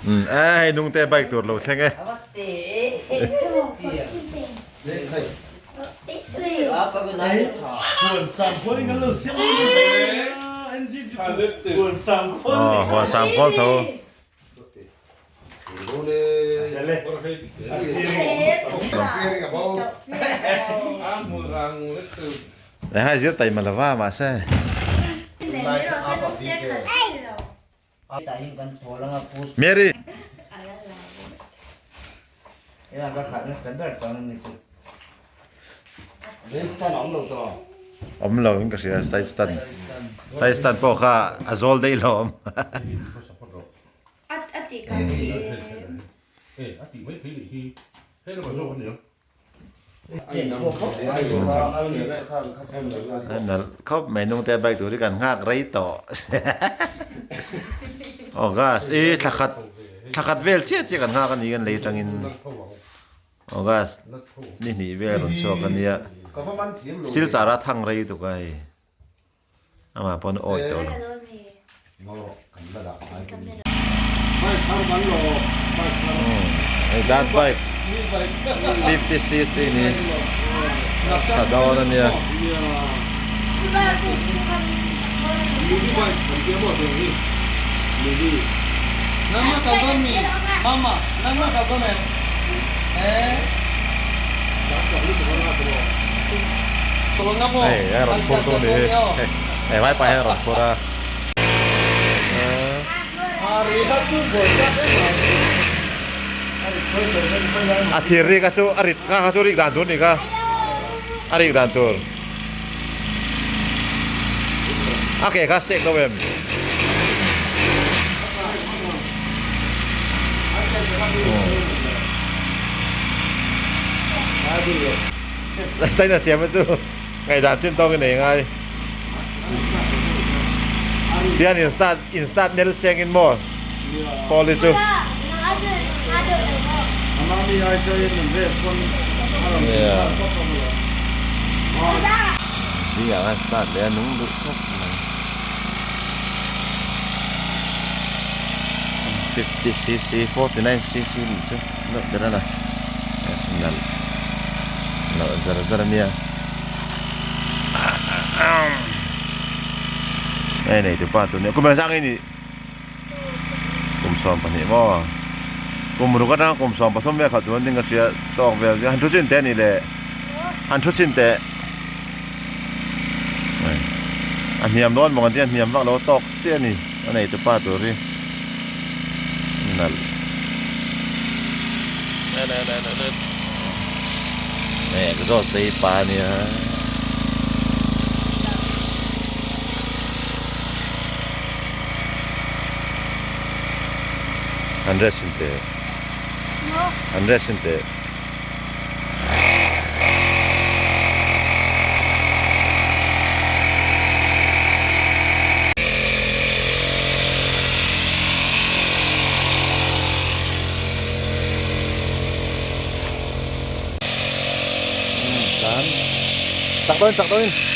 Umm e hei nungte bike tur lo thleng e. Aw huan sang khawl tho. Hei zir taima lova mahse. Mary. Awm lo in ka hria side stand side stand pawh kha a zawl daih lo awm. Nalh khawp mai nungte bike tur hi kan nghak rei tawh August i thla khat thla khat vel chiah chiah kan nghak a ni kan lei atangin August ni hnih vel rawn chhuak a nia silchar a thang rei tuk a hei amah pawn a awih tawh lo. Hei dat bike 50 cc ni tha dawn a nia. Hei a rawn phur tu ni hi hei vaipa hian a rawn phur a. A thir rik a chu a rit kha kha chu rik dan tur ni kha a rik dan tur a ke kha sek lo em. China siam chu ngaihdan chin tawk i nei ngai. Tian in start in start nel seng in maw call hi chu. Zingah khan start leh a nung duh khawp mai. 50 cc 49 cc nih chu deuh ber a la nalh nalh zar zar a nia. Hei nei tupa tur nia kum engzah nge nih kum 12 maw kum ruk atang kum 13 vel khalh tur an ding ka hria tawk vel han thu chin teh a nih leh han thu chin teh a hniam dawn maw kan tia hniam vak lo tawk chiah a ni a nei tupa tur hi nalh hei exhaust te hi pa a nia an rest in teh an rest in teh. Chak dawn chak dawn.